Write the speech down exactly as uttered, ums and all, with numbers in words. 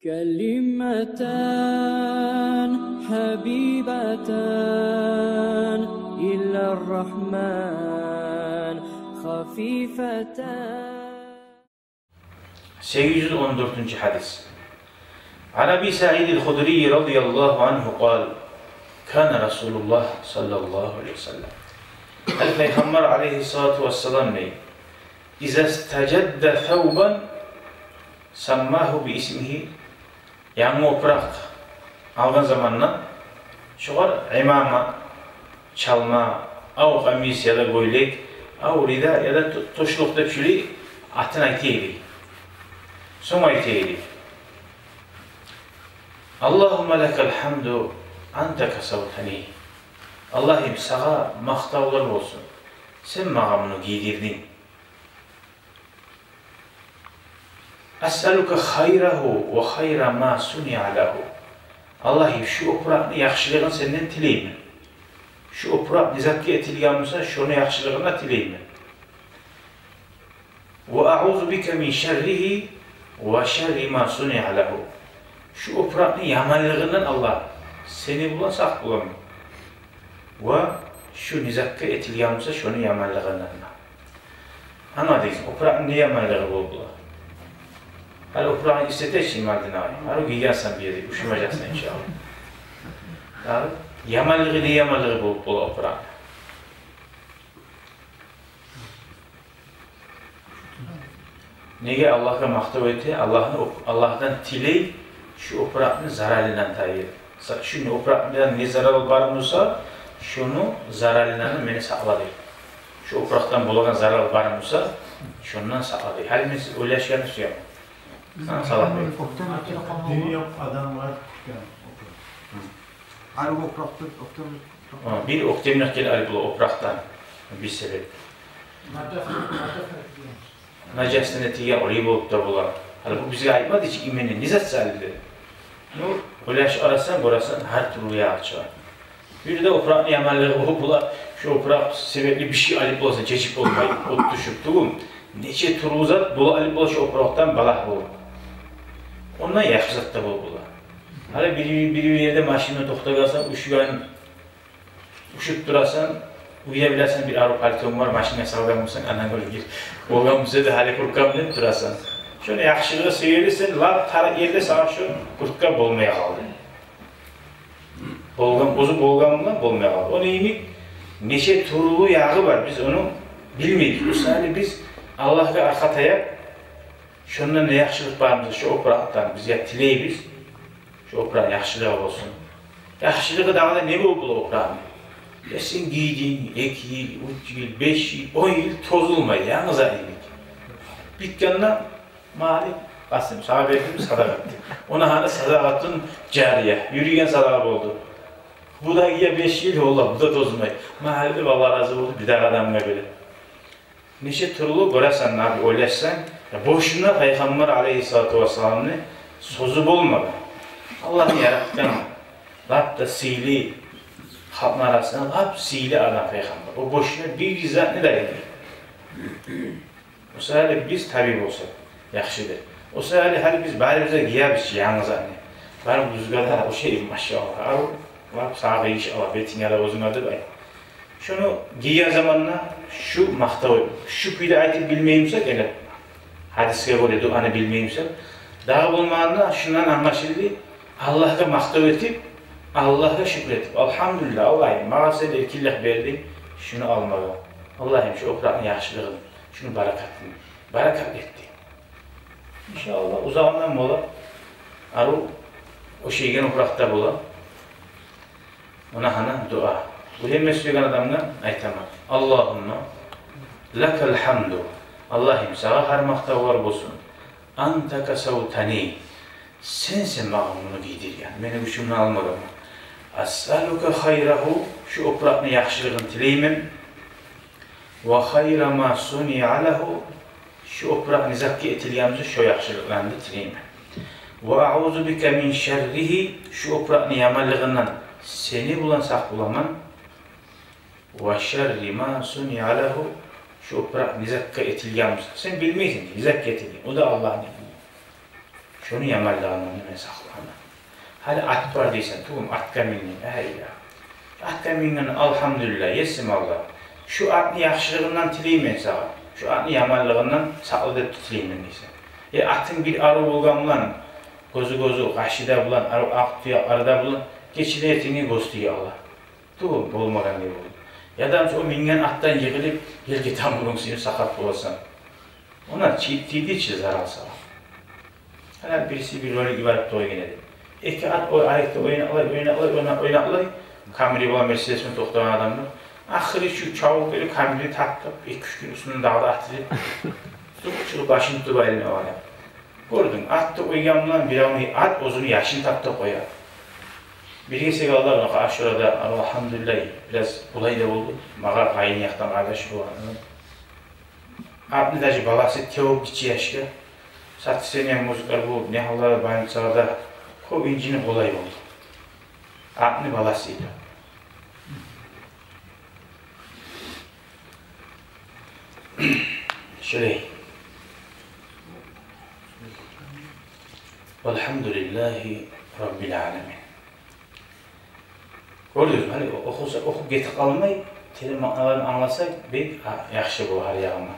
كلمتان حبيبتان إلى الرحمن خفيفتان. Сегиз юз он дёртюнчю гьадис. عن أبي سعيد الخدري رضي الله عنه قال: كان رسول الله صلى الله عليه وسلم. Гьали Пайхаммар алейгьиссалату вассалам не, إذا استجد ثوبا سماه باسمه. Янгы опуракъ алгъан заманда шогъар имама, чалма, ав къамис яда гёйлек, ав рида яда ту-, тушлукъ деп шулай атын айта эди. Сонг айта эди: اللهم لك الحمد أنت كسوتني. Аллагьым, сагъа макътавлар болсун, сен магъа муну гийдирдинг. أسألك خيره وخير ما صنع له. Аллагьым, шу опуракъны яхшылыгъын сенден тилеймен. Шу опуракъ не затгъа этилген буса, шону яхшылыгъын да тилеймен. وأعوذ بك من شره وشر ما صنع له. Шу опуракъны яманлыгъындан, Аллагь, сени булан сакъ боламан. Ва шу не затгъа этилген буса, шону яманлыгъындан да. Англадыгъыз, опуракъны не яманлыгъы болуп бола? Гьали опуракъны ислете чи Мадина, гьали гийгенсен бир ерде, ушамажакъсан, иншаллагь. Гьали яманлыгъы, не яманлыгъы болуп бола опуракъны? Неге Аллагьгъа макътав эте, Аллагьны оп-, Аллагьдан тилей шу опуракъны заралындан тайып. Са-, шу опуракъдан не зарал бар буса, шону заралындан мени сакъла дей. Шу опуракъдан болагъан зарал бар буса, шондан сакъла дей. Гьали мен сиз ойлашгъанны сюемен. Сагъа салам. Октем октем. Дини ёкъ адамлар тутгъан опуракъ. Гьали опуракъ тутуп, октем. Гьа, бир октемлик геле алып бола опуракъдан. Бир себеп. Нажасдан этилген олай болуп да бола. Гьали бу бизге айтмады чы, именно не зат салды. Ну, ойлашып къарасанг, гёресен, гьар тюрлю ягъы чыгъа. Бир де опуракъны яманлыгъы болуп бола, шу опуракъ себепли бир шей алып боласан, чечип болмай, от тюшюп, тюгюл. Нече тюрлю зат бола алып бола шу опуракъдан балагь болуп. Ондан яхшы зат да болуп бола. Гьали бир, бир, бир ерде машина токътагъансан, ушугъан, ушуп турасан, уя билесен, бир арив пальтонг бар, машинагъа салгъан бусанг, анан гёрюп гир. Болгъан буса да, гьали курткам деп турасан. Шону яхшылыгъы сюелисен, лап тар ерде сагъа шу куртка болмай къалды. Болгъан, оьзю болгъан булан болмай къалды. Ону йимик нече тюрлю ягъы бар, биз ону билмейбиз. Мисалы, биз Аллагьгъа аркъа таяп, шондан не яхшылыкъ бар буса, шу опуракъдан бизге тилейбиз. Шу опуракъны яхшылыгъы болсун. Яхшылыгъы дагъы да не болуп бола опуракъны? Я сен гийдинг, эки йыл, уьч йыл, беш йыл, он йыл тозулмай, янгы зат йимик. Битгенде, Малик, Къасим, сагъа бердим, садагъа этдим. Ону гьана садагъатун жария, юрюген садагъа болду. Бу да гие беш йыл, валлагь, бу да тозулмай. Малик, Аллагь рази болсун, бир дагъы адамгъа бере. Нече тюрлю гёресен, наби ойлашсанг, я бошуна Пайхаммар алейгьиссалату вассаламны сёзю болмагъан. Аллагьны яратгъан, лап да сыйлы, халкъны арасында лап сыйлы адам Пайхаммар. О бошуна бир затны да этмей. О саялы биз таби болсакъ яхшы деп. О саялы гьали биз барыбыз да гиебиз чи янгы затны. Барыбызгъа да ошай, машаллагь, арив. Лап сагъа, иншаллагь, бетинге де, оьзюнге де бай. Шуну гийген заманда шу макътав, шу кюйде айтып билмей бусакъ, эгер гьадисге гёре дуаны билмей бусакъ, дагъы болмагъанда шундан англашылды: Аллагьгъа макътав этип, Аллагьгъа шюкюр этип, альгьамдулиллагь, Аллагьым, магъа сен эркинлик бердинг шуну алмагъа. Аллагьым, шу опуракъны яхшылыгъын, шуну баракатын, баракат этди. Иншаллагь, узагъындан бола, арив, ошайгъан опуракъ да бола. Муна гьана дуа. Уьйренме сюеген адамгъа айтаман: اللهم لك الحمد. Аллагьым, сагъа гьар макътавлар болсун. أنت كسوتني. Сен, сен магъа муну гийдирген. Мени гючюмден алмагъанман. أسألك خيره. Шу опуракъны яхшылыгъын тилеймен. وخير ما صنع له, шу опуракъ не затгъа этилген буса, шо яхшылыкъланы да тилеймен. وأعوذ بك من شره, шу опуракъны яманлыгъындан сени булан сакъ боламан. وشر ما صنع له, шу опуракъ не затгъа этилген буса, сен билмейсен не затгъа этилген, о да Аллагьны илму. Шону яманлыгъындан мен сакъланам. Гьали ат бар дейсен, тюгюлмю, атгъа миндинг, ай я. Атгъа мингенинг, алгьамдулиллагь, есим Аллагь. Шу атны яхшылыгъындан тилеймен сагъа. Шу атны яманлыгъындан сакъла деп тилеймен дейсен. Э, атынг бир арив болгъан булан, гёзю-гёзю, къашы да булан, арив акъ тюякълары да булан, гечеден эртенге гёз тие ала. Тюгюл, болмагъан не болду. Яда о минген атдан йыгъылып, ерге тамурунг сююп сакъат боласан. Ондан чи-, тийди чи зарал сагъа. Гьали бириси бир ролик йиберип къойгъан эди. Эки ат о арекде ойнакълай, ойнакълай, ойна-, ойнакълай. Камри булан Мерседес булан токътагъан адамлар. Ахыры шу чабып гелип, Камрини таптап, эки-уьч гюн уьстюнден дагъы да атып, зукъ чыгъып, башын тутуп айлана бара. Гёрдюнг, атны къойгъан булан биревню, ат оьзюню яшын таптап къоя. Бир гесек алда, Ашурада, алгьамдулиллагь, бираз къолай да болду. Магъа къайын якъдан къардаш болгъан. Атны даже баласы тевуп гиччи яшгъа, сатисенен музыкалар болуп, не гьаллар, больницаларда кёп инжинип къолай болду. Атны баласы эди. Шолай. Валгьамдулиллагьи раббил аламин. Гёрдюгюзмю, гьали охуса, охуп гетип къалмай, терен маъналарын англасакъ, бек, а, яхшы болур гьар ягъындан.